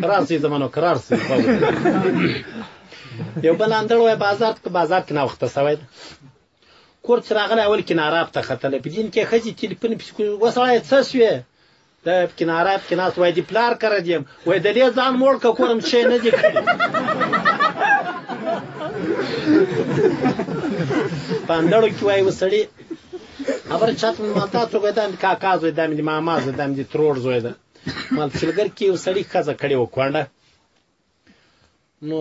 قرار سي زمانو قرار سي. یو بل اندړ وای بازار ته، بازار کې ناوخته سوی ده. کور چې راغلی اول کناراب ته ختلی، په دین کې ښځې تلیفون پسې کوي، وسړیه څه سوې؟ د کناراب کې ناست وای د پلار کره دیم، وای د دې ځان موړ که کورم څه نه دي کړي. په اندړو کې وای وسړي خبره چاته مې مال تا څوک وای، دا مې کاکا زوی، دا مې د ماما زوی، دا مې د ترور زوی ده. مال په شلګر کې یو سړي ښځه کړې وه کونډه، نو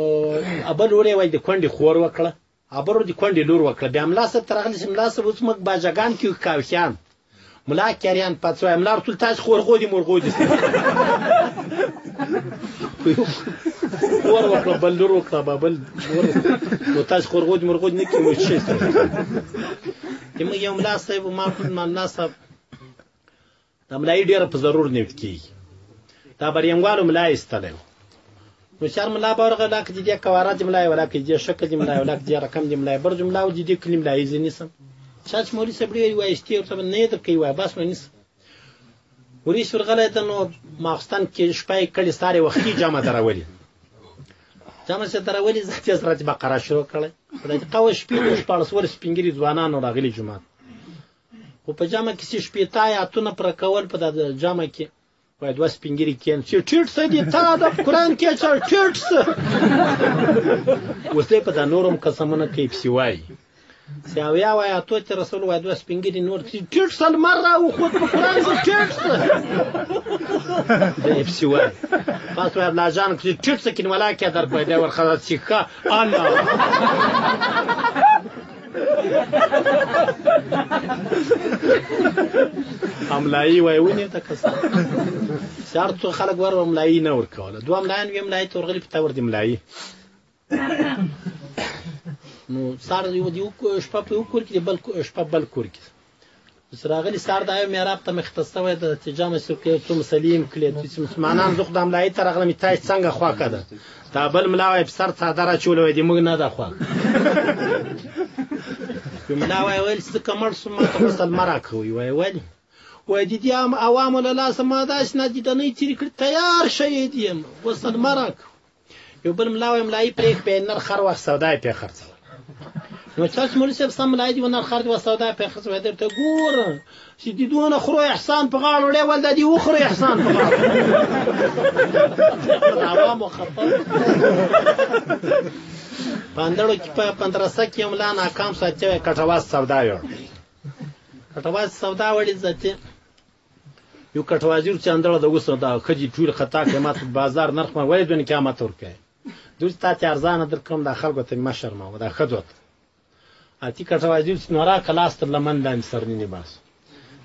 ابل ورې وای د کونډې خور وکړه، ابل د کونډې لور وکړه. بیا ملا صاحب ته راغلی چې ملا صاحب اوس موږ باجاګان کې یو کاوښیان، ملا کیاریان پاڅ وای ملا ورته تاسو خورغو دي مورغو دي. خور وکړه بل لور وکړه بل لور، نو تاسو خورغو دي مورغو دي نه کېږي څه شي. چې موږ یو ملا صاحب ما ملا صاحب دا ملایي ډېره په ضرور نیول کېږي، دا برینګوالو ملا ایستلی و. نو چار ملا به ورغی ولاکه د دې قواره دې ملا یې، ولاکه د دې شکل دې ملا یې، ولاکه د دې رقم دې ملا یې، برج ملا و د دې کلي ملایي زه نیسم. چا چې مولوي صاحب ډېر وایي استې ورته نه یې درکوي، وایي بس نو نیسم. وریس ورغلی ده، نو ماخستن کې شپه یې کړې، سهار یې وختي جمع درولې، جمع چې درولې زه تېز راته بقره شروع کړی. خدای دې قوه شپې د 16 ورځې سپینږیري ځوانانو راغلي جومات، خو په جمع کې چې 60 آیاتونه پر کول په دا جمع کې وای دوه سپینږیري کېن چې ټیټ څه دي تا د قرآن کې چې ټیټ څه. اوس دی په دا نورم قسمونه کوي پسې وایي چې 70 آیاتو ته رسول وای دوه سپینږیري نور چې ټیټ څه لمر راوخوت په قرآن کې ټیټ څه دی پسې وایي. پاس وای لا جان چې ټیټ څه کین ولا کې در کوی دی ورخه چې ښه الله. املایي وای ونی ته کسان سهار څو خلک ور املایي نه ورکوله، دوه ملایان وي ملایي ته ورغلي په تور دي ملایي. نو سهار یو دی شپه په یو کور کې بل شپه بل کور کې اوس راغلي. سهار دا یو محراب ته مخته سوی ده چې جامع سو کې څو مسلې هم کړې چې مسلمانان زه خو د ملایي ته راغلم تا یې څنګه خوښه ده؟ دا بل ملا وایي په سر څادر اچولی وای دي موږ نه ده خوښه. ملا وایي ویل چې زه که مړ شم ما ته غسل مه راکوئ. وایي ولې؟ وایي د دې عوامو له لاسه ما داسې نادیدنۍ تېرې کړې تیار شهید یم، غسل مه راکوئ. یو بل ملا وایي ملایي پرېږد بیا یې نر خر واخیست سودا یې پرې خرڅوله. نو تاسو مولوي صاحب سم ملایي دي ونه خر دي وه سودا یې پرې خرڅوله. درته ګوره چې د دونه خرو احسان په غاړه وړی ول دا دې وخورو احسان په غاړه. عوامو خفه په اندړو کې په مدرسه کې یو ملا ناکام ساتي وای کټواز سودا یوړ، کټواز سودا وړي ځاتې یو کټوازي چې اندړه د اوس دا ښځې ټول خطا کړې ما ته بازار نرخ ما ولې دونه قیامت ورکوې؟ دوی تا ته ارزانه درکړم دا خلکو ته مې مه شرموه دا ښځو ته. اتي کټوازي چې نو راکړه لاس تر لمن لاندې سرنینې باسو.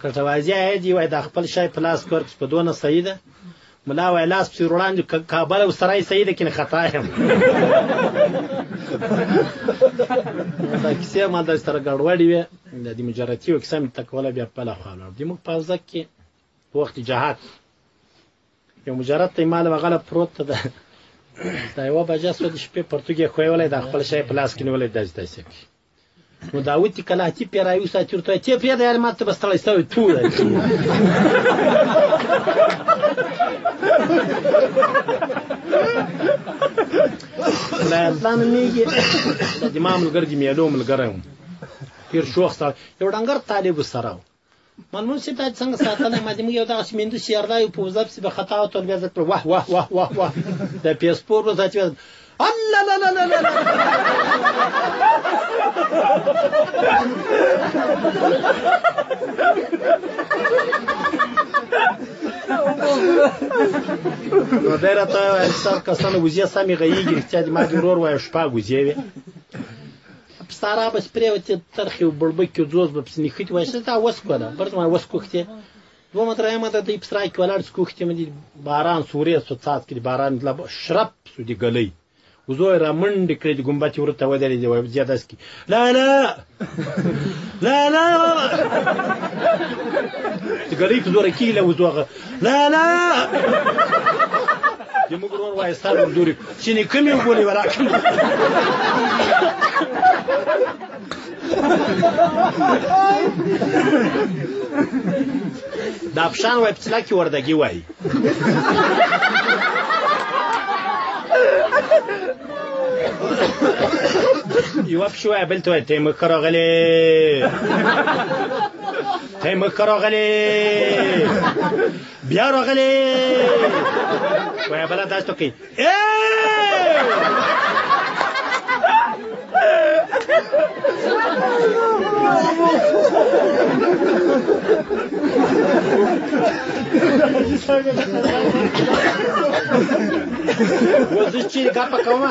کټوازي عاید یې وای دا خپل شی په لاس کې ورکړ په دونه صحیح ده. ملا وای لاس پسې وړاندې کابل او سرای صحیح ده کنه خطا یم. دا کیسې ما داسې سره ګډوډې وې، د دې مجرتي یو کیسه مې ته کوله بیا بله خوا لاړم. د موږ په حوزه کې په وخت جهاد یو مجرد ته مال وغله پروت ده، دا یوه بجه سوه د شپې پرتوګ یې ښویولی دا خپل شی په لاس کې نیولی داسې داسې کوي. نو دا وتي کلاهتي پرې راویساتي ورته وایي ته پرېږده یار ما ته به ستړی سوی تو دی. ملا اسلام نومېږي، د ما ملګری د مېلو ملګری وم، ډېر شوخ سړی، یو ډنګر طالب سره و. ملمون صاحب دا څنګه ساتلی ما دې موږ یو دغسې میندو سیردا یو په وزه پسې به خطا وتل بیا زه کړم واه واه واه واه واه د پیسپور به چې الله لا لا لا لا نو دی راته وویل سر کسانو وزې سمې غیږي رښتیا دې ما دې ورور وایه شپږ وزې وې په سارا به پرېوتې ترخې او بړبکې او ځوز به پسې نښتې وای څه دا وسکوله برته ما وسکوښتې دومه درېیمه ده دی په سرای کې ولاړ سکوښتې مې دي باران سورې سو څاڅکي د باران شرپ سو د ګلۍ وزو یې رامنډې کړې د ګنبتې وره ته ودرېدې وایي زیات داسې کړي لا لا لا لا د ګلۍ په زوره کېږي له وزو هغه لا لا د موږ ورور وایي سر ورزوري چې نیکه مې وبولي ولاکه دا افشان وایي په څلا کې وردګي وایي. یوه پښې وایه بل ته وایه ته یې مخ راغلې، ته یې مخ راغلې، بیا راغلې. وایه بله داسې ته کوي وزه چې ګپه کوم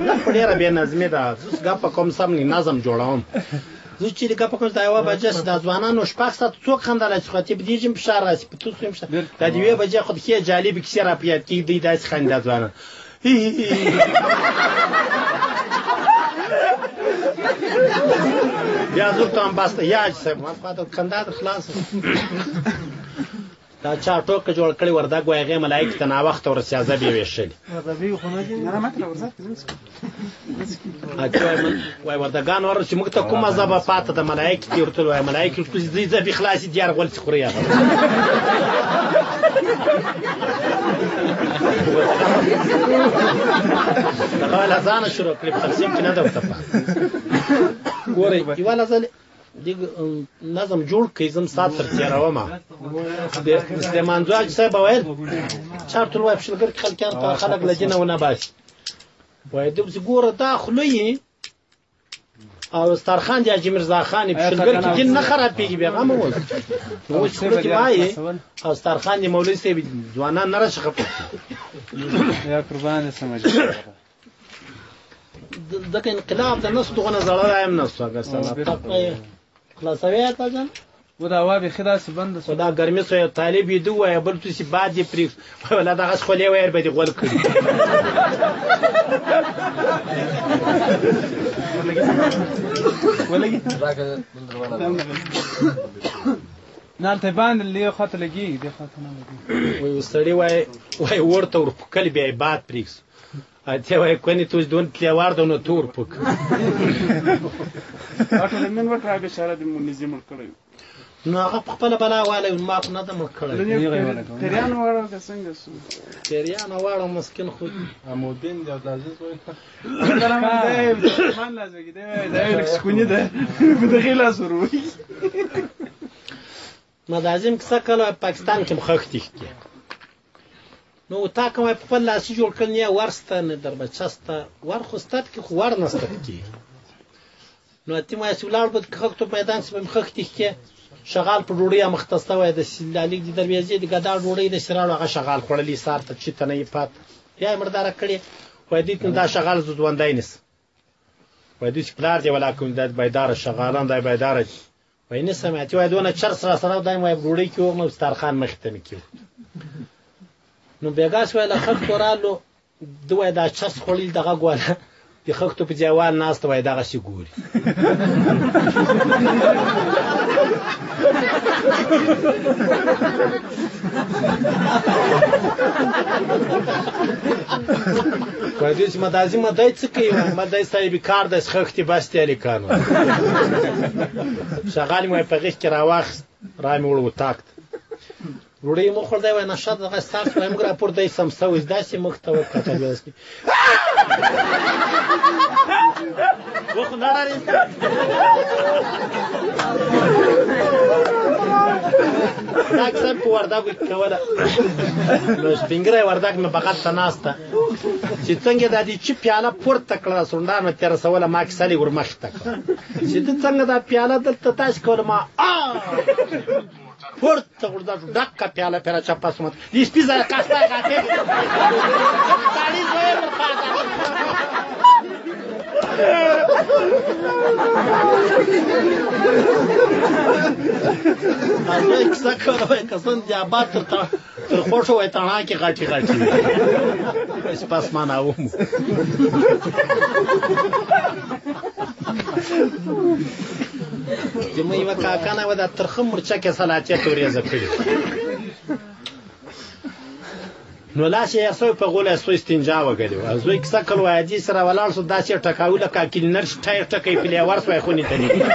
دا خو ډېره بې نظمي ده. زه ګپه کوم سم نظم جوړوم. زه چې ګپه کوم دا یوه بجه چې دا ځوانانو شپږ ساعته څوک خندلی چې خطیب دې چې فشار راشي په توسو هم شته. دا د یوې بجې خو ښې جالبې کیسې را په یاد کېږي. دوی داسې خاندي دا ځوانان. بیا زه ورته هم بس یا حاجي صاحب ما خوا ته خندا در خلاصه. دا چا ټوکه جوړ کړې وردګ وایي هغې ملایکې ته ناوخته ورسې عذاب یې ویشلي. وایي وردګان ورسې موږ ته کومه ژبه پاته ده ملایکې ته ورته وایي ملایکې ورته دوی ژبې خلاصې دي هر غول چې خوري هغه. دغه له ځانه شروع کړې په تقسیم کې نه ده ورته پاته. ګورئ یوه لحظه دې نظم جوړ کړئ زم ساعت تر تېروم. د سلیمان ځواک صاحب ویل چارتل وایي په شلګر کې خلکیان ته خلک له دینه ونه باسي. وایي ده پسې ګوره دا خوله یې او ستارخان دی حاجي میرزا خان یې په شلګر کې دین نه خرابېږي بیا غمه اوس. نو اوس خوله کې وایي او ستارخان دی مولوي صاحب ځوانان نه راشي خفه کړي. یا قربان دې سم دغه انقلاب د نس دغه زړه رایم نس هغه سره خلاصوي تا جان و دا وا به خدا سي بند سو دا ګرمي سو طالب یې دوه وای بل څه باد دې پرې ولا دغه خولې ویر به دې غول کړي. ولګي نه ته باندې لې خاطر لګي دې خاطر نه لګي. وای وسړی وای وای ورته ور پکل بیا باد پرې ته وای کونی توس دون تلې وار دونو تور پک. اټول من وکړه بیچاره د منظم مړ کړی. نو هغه په خپله بلا والی ما خو نه ده مړ کړی. تریان واړه که څنګه سو؟ تریان واړه مسکین خو مبین دی عبدالعزیز وایي مان لاس وکړي دی وایي دا یې لږ سکوني ده په دغې لاس ور وهي. ما د عظیم کیسه کله پاکستان کې مخښتې ښکې. نو تا کوم په خپل لاسي جوړ کړل نه ورسته نه دربچه سته ور خو سته پکې خو ور نسته پکې. نو اتیم وایي چې ولاړ به د خښتو میدان چې به مې خښتې ښکې شغال په ډوډۍ امخته سوی د سیلالیک د دروازې د ګدا ډوډۍ د سراړو هغه شغال خوړلې سار ته چې ته نه یې پاته بیا یې مرداره کړې. وایي دوی ته دا شغال زه ژوندی نیسم. وایي دوی چې پلار دې ولا کوم دا بیداره شغالان دی بیداره دي. وایي نیسم یې. وایي دونه چرس را سره دی وایي ډوډۍ کې وغنم ستارخان مخې ته مې کېښود. نو بېګا چې وایي له خښتو رالو ده وایي دا چرس خوړلي دغه ګوله د خښتو په دیوال ناسته وایي دغسې ګوري. وایي دوی چې مدازي مدی څه کوي؟ وایي مدی صاحب کار دی خښتې بس دی هلکانو. شغال مې وایي په غېږ کې راواخیست را مې وړ اتاق ته. ډوډۍ مو خوړ دی وایي نشه دغه ستاسو وایي موږ راپور دی سم سوی داسې موږ ته وکتل بیا داسې وخو نه ډارېږي. دا کیسه په وردګو کې کوله. نو سپینږیری وردګ مې بغل ته ناسته چې څنګه دا دې چې پیاله پورته کړه سونډان مې ترې رسوله ما کیسه لږ ورمخې ته کړه چې ته څنګه دا پیاله دلته تاسې کوله ما پورته غورځه شو ډکه پیاله پرې راچپه شوه. دې سپي ځای کاسته غاټې تاړي زوی پر پاته. زوی کیسه کوله وایي قسم دې اباد تر خوښو وایي تڼا کې غټې غټې وي. اوس پس ما ناوم. چې مې یوه کاکا نه وه دا ترخه مرچکې سلاټې ته ورېزه کړې. نو لاس یې سوی په غوله سوی استنجا وکړې وه. زوی کیسه کړ وایي حاجي سره ولاړ سو، داسې یې ټکاوه لکه کلینر چې ټایر ټکی پلې ورسوی خونې ته نږدې.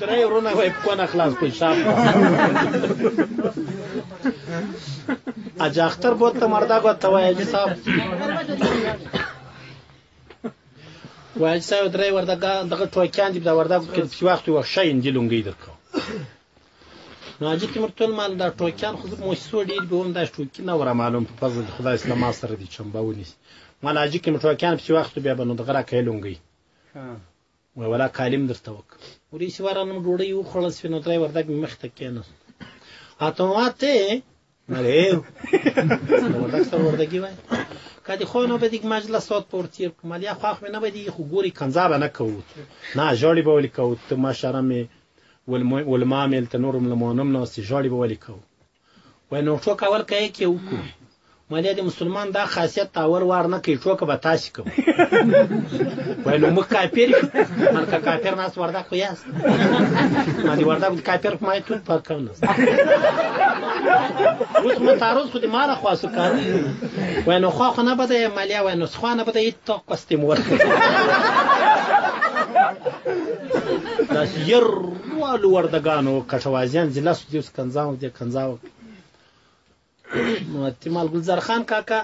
درې ورونه وایي په کونه خلاص پیشاب. حاجي اختر بوته مردګو ته وایي حاجي صاحب، وایي حاجي صاحب درې وردګان دغه ټوکیان دي، دا وردګو کې چې وخت وخت ښه هندي لونګۍ درکوم. نو حاجي تیمور ټول مال دا ټوکیان خو زه موسسو ډېر به وم، دا ټوکي نه وره معلوم په فضل د خدای اسلام ما سره دي چمبه ونیسي. مال حاجي کې مې ټوکیان پسې وخت بیا به نو دغه راکوې لونګۍ. وایي ولا کالیم درته وکړم. ورېسې ورغلم ډوډۍ وخوړل سوې، نو درې وردګ مې مخې ته کېناست. اتوماته مالې وردګ سره وردګي وایي که د خو نه به دې مجلس سات پور تېر کړم. مال یا خوښ مې نه به دي، خو ګوري کنځا به نه کوو، نه ژاړي به ولې کوو، ته مشره مې ولما مې هلته نور ملمانم ناست دي، ژاړي به ولې کوو. وایي نو ټوکه اول که یې کې وکړو. مالیا د مسلمان دا خاصیت ته اول وار نه کوي، ټوکه به تاسې کوو. وایي نو موږ کافر یو، مال که کافر ناست وردګ خو یاست. ما د وردګ د کافر په ما یې توت پاک کړ ناست. اوس مو تعرض خو د ما له خوا سو کار. وایي نو خوا خو نه بده یې مالیا، وایي نو خوا نه بده یې تا قستې مو ورکړ. داسې یر والو وردګانو کټوازیان ضلع سو دې اوس کنځا دې کنځا وکړه. نو اتمال ګلزار خان کاکا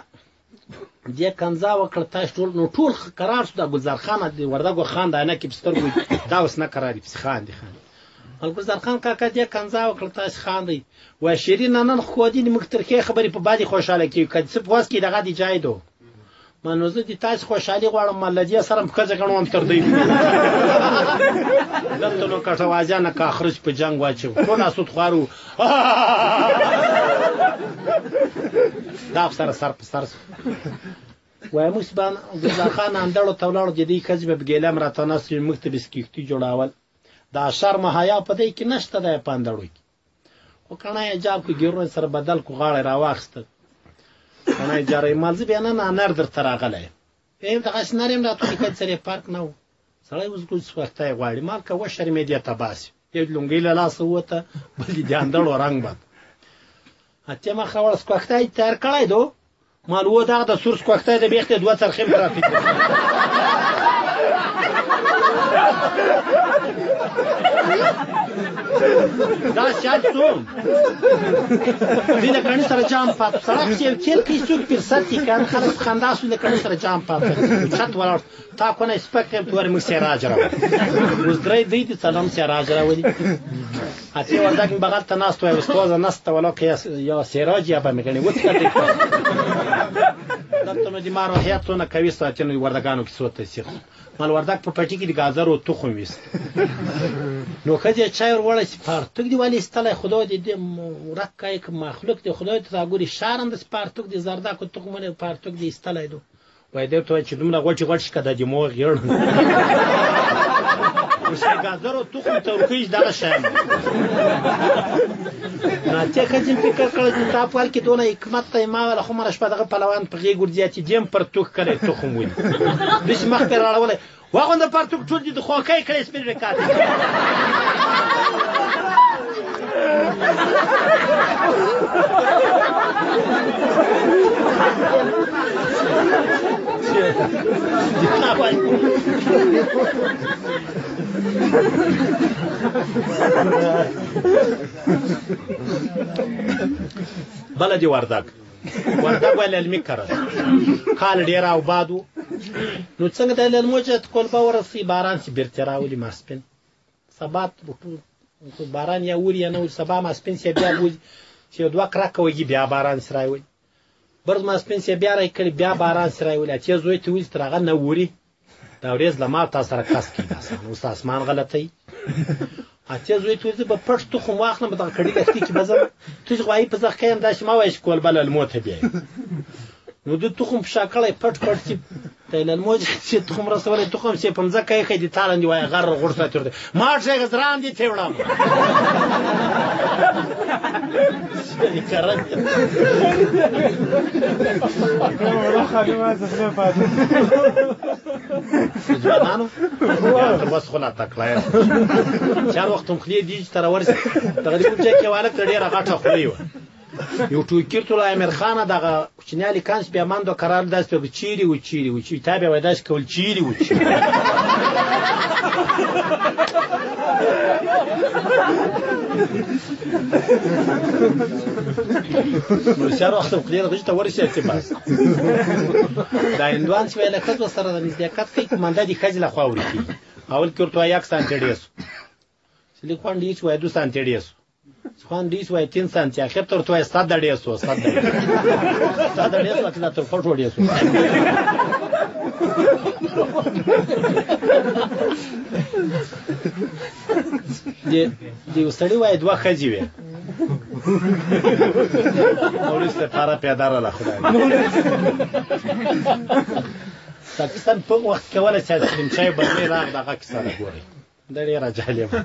دې کنځا وکړه، تاسو ټول نو ټول قرار شو. دا ګلزار خان د وردګو خان د عینکې په سترګو دا اوس نه قراري پسې خان دی خان. ګلزار خان کاکا دې کنځا وکړه، تاسو خان دی. وایي شیرین نن خو دې موږ ترخې خبرې په بادې خوشحاله کېږو، که څه په وس کې دغه دې جای دو. ما نو زه دې تاسو خوشحالي غواړم، ما له دې سره هم ښځه ګڼوم تر دوی. دلته نو کټوازیانه کاخرج په جنګ واچو، ټول اسود خوارو. دا خو سره سر په سر سو. وایي موږ به ګلزار خان اندړو ته ولاړو، د دې ښځې به په ګیلم راته ناست وي، موږ ته به سکښتي جوړول. دا شرم حیا په دې کې نشته دی په اندړو کې. خو کڼه یې جاب کړو، ګیرونه سره بدل کړو، غاړه یې راواخیسته. کڼه یې جاري مال زه بیا نن انر درته راغلی یم. ویم دغسې نر یم راته ښځې سره یې فرق نه و. سړی اوس ګل سوښتی غواړي، مال که وشرمېد یې ته باسي. یو لونګۍ له لاسه ووته، بل دې د اندړو رنګ بد. اتې مخه وړه سکوښتی یې تیار کړی دو، مال و دغه د سور سکوښتی د بېخ ته دوه څرخې مې راپیت. دا شرط سوم دې له کڼې سره جام پات سړک چې یو کېل کوي څوک پرې ساتي که نه خلک په خندا سو له کڼې سره جام پات چت ولاړ تا کونه سپک یم تورې موږ سراج راوړي اوس درې دی دي څلم سراج راولي اته وردګ مې بغل ته ناست وای استاد نست ولا که یا سراج یا به مې ګڼي وڅکتې دلته نو د ما روحیات څونه قوي ساتي نو وردګانو کې څو تاثیر مال وردګ په پټي کې د گازرو تخم ویست نو ښځې چای ور وړی چې پارتوک دې ولې ایستلی خدای دې دې ورک کړی که مخلوق دې خدای ته راګوري شرم داسې پارتوک دې زردکو تخم ولې پارتوک دې ایستلی دو وایي دی ورته وایي چې دومره غوټې غوټ شي که د دماغ غیړ اوس د ګازرو تخم ته ورکوي دغه شیان نو ته ښځې فکر کړی چې تا په حال کې دونه حکمت دی ما ویله خومره شپه دغه پهلوان په غېږ ورځي چې دې هم پرتوک کړی تخم ولي داسې مخ پرې راړولی واغونده پرتوک ټول دې د خوښۍ کړی سپین رکات بله دې وردګ وردګ وایي للمي کره کال ډېر آباد و نو څنګه د للمو چې کولبه ورسي باران چې بېرته راولي ماسپین سبا باران یا اوري یا نه اوري سبا ماسپین چې بیا بوځي چې یو دوه کرکه وږي بیا باران چې راولي برز ماسپین چې بیا راي کړي بیا باران چې راولي چې زوی ته وځي تر هغه نه اوري دا ورځ له ما تا سره کس کېږي اسمان اوس اسمان غلطوي اتیا زوی ته زه به پټ تخم واخلم په دغه کړي لښتي کې به ځم ته چې غوايي په ځخ کښې یم داسې مه وایه چې کولبه للمو ته بیایي نو ده تخم په شا کړی پټ پټ چې ته للمو چې تخم رسولی تخم چې په مځکه ایښی دي تالاندې وایه غر غوړ ساتي ورته ما ښېګه ځران دي ته وړم ځوانانو تر وس خو لا تکړه یم چې هر وخت هم خولې دي چې ته راورسې دغه دې کوم ځای کې یو هلک ته ډېره غټه خولۍ وه یو ټوکر ته امیر خان دغه کوچنیالي کانس بیا ماندو قرار داس په چیرې و چیرې و چې تا بیا وای داس کول چیرې و چیرې. نو سر وخت په دې غږ ته ورسېد چې بس دا هندوان چې ویل ښځو سره د نزدېکت کوي کومانده دي ښځې له خوا ورکوي. اول کې ورته 1 سانتي ډېر سو، چې لیکوان ډېر شو وایي 2 سانتي ډېر سو، خوان ډېر شو وایي 3 سانتي، اخر ته ورته وایي 7 ډېر سو، 7 ډېر سو، چې دا تر پښو ډېر سو. د یو سړي وایي 2 ښځې وې، مولوي صاحب پاره پیدا راله خدای. پاکستان په وخت کې ولا چې چای بدلې راغ دغه کیسه ده ګورئ، دا ډېره جالبه.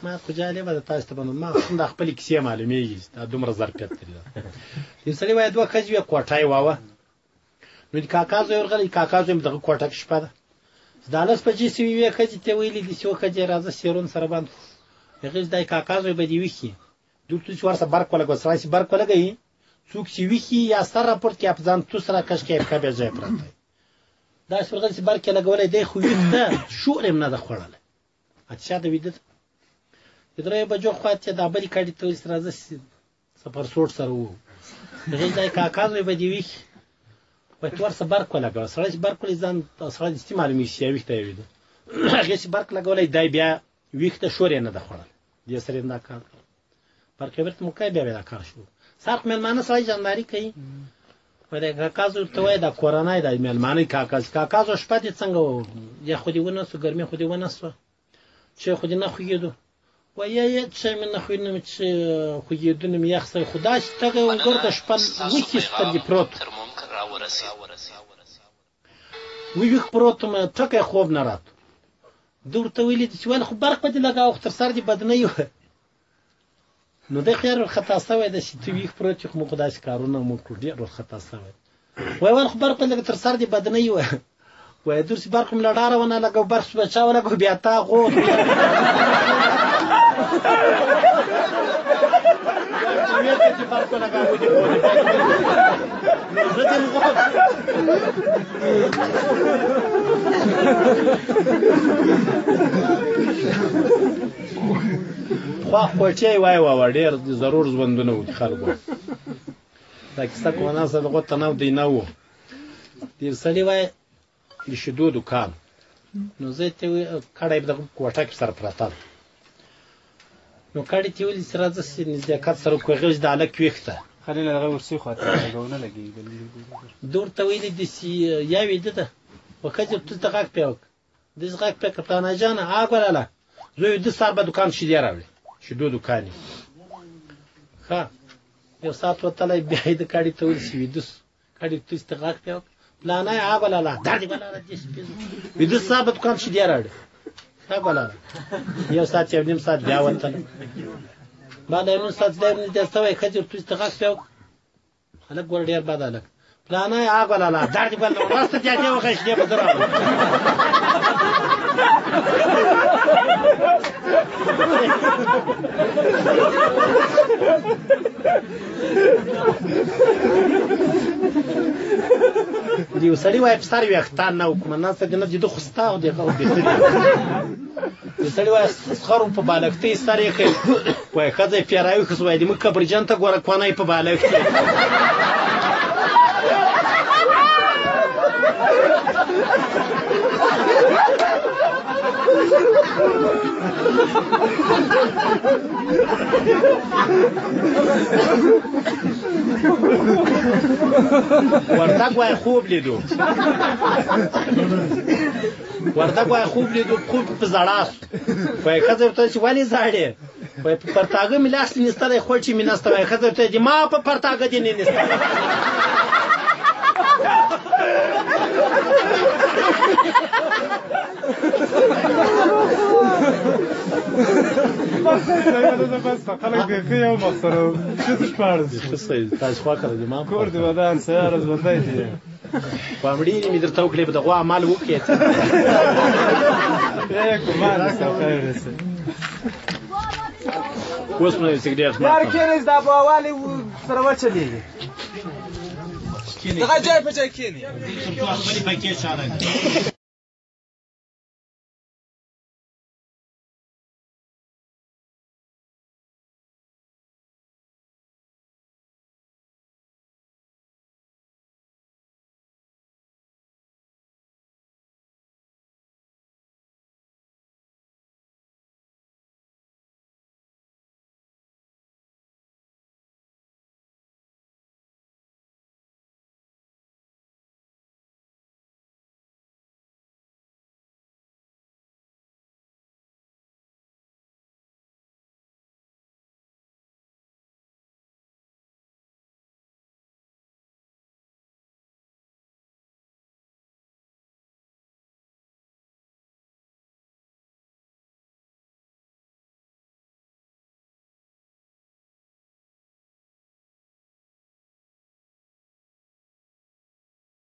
ما خو جالبه ده تاسو ته به ما هم د خپلې کیسې معلومېږي چې دا دومره ظرفیت لري. یو سړي وایي 2 ښځې وې، کوټه یې واوه. نو د کاکا زوی ورغلی، کاکا زوی هم دغه کوټه کې شپه ده. دا 10 بجې سوې وې، ښځې ته ویلي دي چې ښځې راځه سیرون سره بند. هغې چې دی کاکا زوی به دې ویښي، دلته چې ورسره برق ولګوه، سړی چې برق ولګوي څوک چې ویښي یا سر راپورته کړي یا په ځان توس راکش کړي پښه بې ځایه پرته وي. داسې ورغلی چې برق یې لګولی دی خو ویښ ده، شور یې هم نه ده خوړلی. اتشا د ویده ده. د 3 بجو خوا ته دا بلې کډې ته ویل چې راځه سفر سوټ سره ووهو. هغې چې دی کاکا زوی به دې ویښي، وایي ته ورسره برق ولګوه. سړی چې برق ولګوي ځان سړی دستي معلومېږي چې یا ویښ دی یا ویده. هغې چې برق لګولی دی بیا ویښ ده، شور یې نه ده خوړلی. دې سره یې دا کار کړ. برق یې بېرته موقع بیا دا کار شو. سهار خو مېلمانه سړی جانداري کوي. وایي د کاکا زوی ورته وایي دا کورنۍ ده مېلمانه کاکا زوی. کاکا زوی شپه دې څنګه وه؟ یا خو دې ونه سو، ګرمي خو دې ونه سوه، چې خو دې نه خوږېدو؟ وایي یا چې مې نه خوږېدو، مې چې خوږېدو نه مې یخ سوی، خو داسې تږی وم ګرده شپه وښې سترګې پروت ویښ پروت وم، ټکی خوب نه راتو. ده ورته ویلي دي چې ولې خو برق به دې لګاوه، خو تر سر دې بد نه وه. نو دی خو یار ورخطا سوی دی چې ته ویښ پروت یې، خو موږ خو داسې کارونه مو کړو، ډېر ورخطا سوی دی. وایي ولې خو برق به لګه تر سر دې بد نه وه. وایي درسې برق مې له ډاره ونه لګاو، برق چې به چا ولګاو بیا تا غوښت. چې برق ولګاوه دې غوښت. نو زه دې غوښت. خوا کوټې وای وه، ډېر ضرور ژوندونه وو د خلکو. دا کیسه کومه ناسته دغه تناو دی نه وو. د یو سړي وای د شیدو دوکان، نو زه ته کړی په دغه کوټه کې سره پرته ده. نو کړی ته ویل چې راځه چې نزدېکت سره وکړو، هغې چې د هلک ویښ ده. خلیل هغه ورسې خواته لګونه لګېږي. ده ورته ویلي دي چې یا ویده ده، خو ښځې ورته ته غږ پرې وکړ. داسې غږ پرې کړ، پلانه جانه هغه زوی د سهار به دوکان شیدې راوړي، شیدو دوکان یې. ښه یو ساعت وتلی بیا یې د کډې ته ویل چې ویده سو. کډې ته ته غږ پرې وکړ، پلانه هغه لالا دا دې بلاله دې سپي ویده سهار به دوکان شیدې راوړي. ښه بلاله یو ساعت یو نیم ساعت بیا وتلی، بعد یو نیم ساعت دی نږدې سوی، ښځې ورته ته غږ پرې وکړ، هلک ګوره ډېر بد هلک، پلانه هغه لالا دا دې بلاله وروسته بیا دې وکړه شیدې به زه راوړم. د یو سړي وایي په سر ویښتان نه وو، کومه ناسته دې نه دي، ده خو ستا خو دې خو بېخي دي. یو سړي وایي سخر په بالښتۍ سر یې کوي، وایي ښځه یې پرې راویښه شوه، وایي د موږ کبرجن ته ګوره کونه یې په بالښت کې. وردګ وایي خوب لیدو، وردګ وایي خوب لیدو، خوب په ژړا سو. وایي ښځه ورته چې ولې ژاړې؟ وایي په پرتاګه مې لاس نیستلی، خوټې مې نسته. وایي ښځه ورته چې ما په پرتاګه دې نه نیستلی. خلک بیخي یو مخ سره ښه تاسو خوا کړه دې ما کور دې ودان سیاره ژوندی دی. پامړې مې درته وکړې، په دغو اعمال وکړې. ګمان خیر اوس نو سګریټ یار کېنئ دا به والي سره وچلېږي. دغه ځای په ځای کښېني. تر څو خپلې پکې شاله.